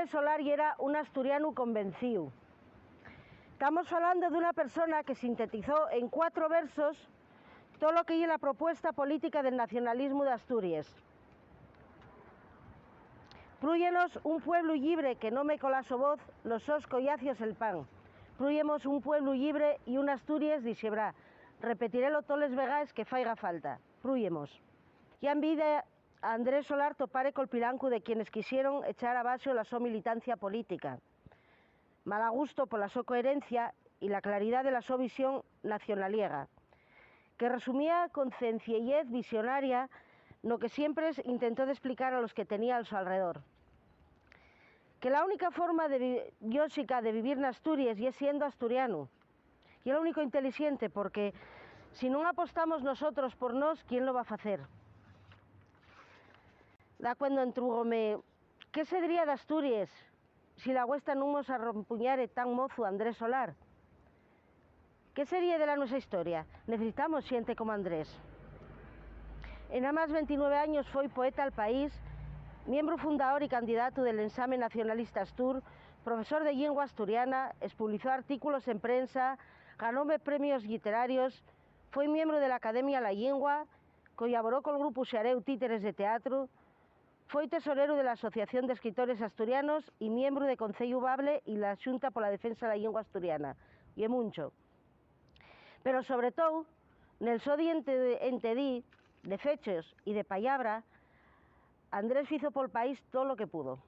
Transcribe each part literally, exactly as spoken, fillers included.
Solar yera un asturianu convencíu. Tamos falando d'una persona que sintetizó en cuatro versos tolo que ye la propuesta política del nacionalismu d'Asturies. Prúyenos un pueblu llibre que nome cola so voz los sos collacios el pan. Prúyemos un pueblu llibre y un Asturies dixebrá. Repetirélo toles vegaes que faiga falta. Prúyemos. Ya en vida, Andrés Solar topare col pilancu de quienes quixeron echar abaxo la so militancia política. Mal a gusto pola so coherencia y la claridá de la so visión nacionaliega, que resumía con cencieyez visionaria no que siempre intentó d'esplicar a los que tenía al so alredor. Que la única forma de vi-, lloxica de vivir n'Asturies ye siendo asturianu. Ye lo único intelixente, porque si nun apostamos nosotros por nós, ¿quién lo va facer? Dacuando entrúgome, ¿qué sedría d'Asturies si la güesta nun mos arrompuñare tan mozu Andrés Solar? ¿Qué sería de la nuesa historia? Necesitamos xente como Andrés. En amás ventinueve años foi poeta al país, miembru fundador y candidatu del Ensame Nacionalista Astur, profesor de llingua asturiana, espublizó artículos en prensa, ganóme premios lliterarios, foi miembru de la Academia la Llingua, collaboró col grupu Xareu Títeres de Teatru, foi tesoreru de la Asociación d'Escritores Asturianos y miembru de Conceyu Bable y la Xunta pola Defensa la Llingua Asturiana. Ye muncho. Pero, sobre tou, nel so diente de, entedí, de fechos y de pallabra, Andrés fizo pol país tolo que pudo.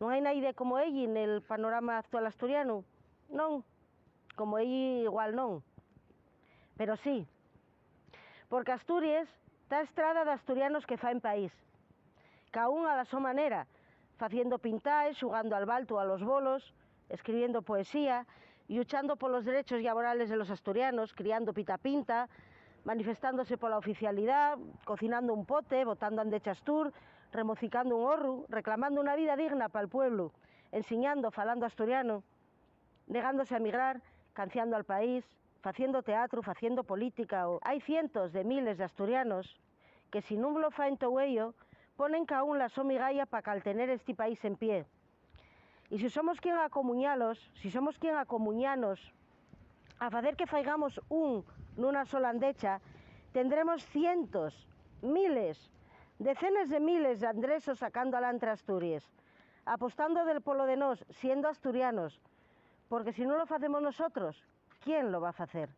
¿Nun hai naide como elli nel panorama actual asturianu? Non, como elli igual non. Pero sí, porque Asturies ta estrada d'asturianos que faen país, caún a la so manera, faciendo pintaes, xugando al baltu o a los bolos, escribiendo poesía, lluchando polos derechos llaborales de los asturianos, criando pita-pinta, manifestándose pola oficialidá, cocinando un pote, botando andecha Astur, remocicando un horru, reclamando una vida digna pal pueblu, ensiñando, falando asturiano, negándose a emigrar, canciando al país, faciendo teatru, faciendo política, o... Hai cientos de miles d'asturianos que, si nun lo faen tou ello, ponen caún la so migaya pa caltener esti país en pie. Y si somos quien acomuñalos, si somos quien acomuñanos a facer que faigamos un nuna sola andecha, tendremos cientos, miles, decenes de miles d'Andresos sacando alantre Asturies, apostando del polo de nós, siendo asturianos, porque si nun lo facemos nosotros, ¿quién lo va facer?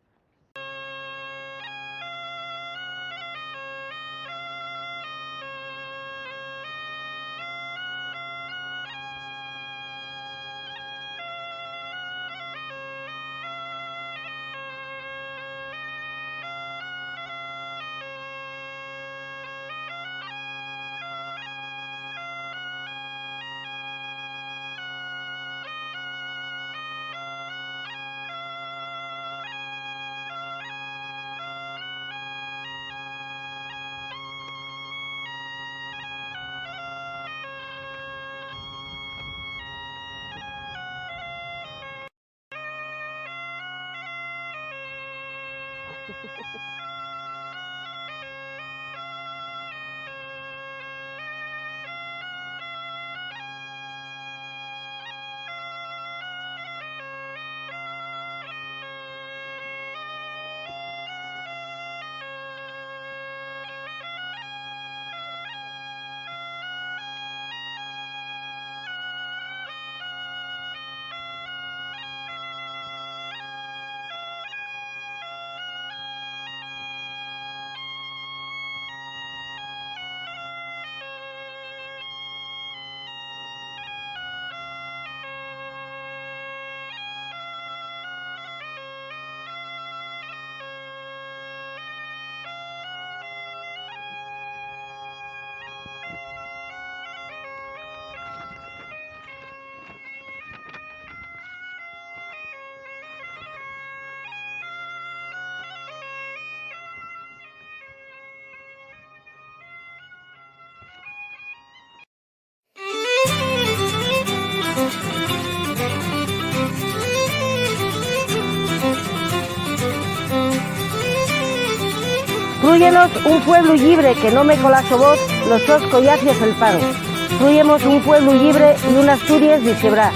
Prúyenos un pueblu llibre que nome cola so voz los sos collacios el pan. Construyemos un pueblu llibre y una Asturies dixebrá.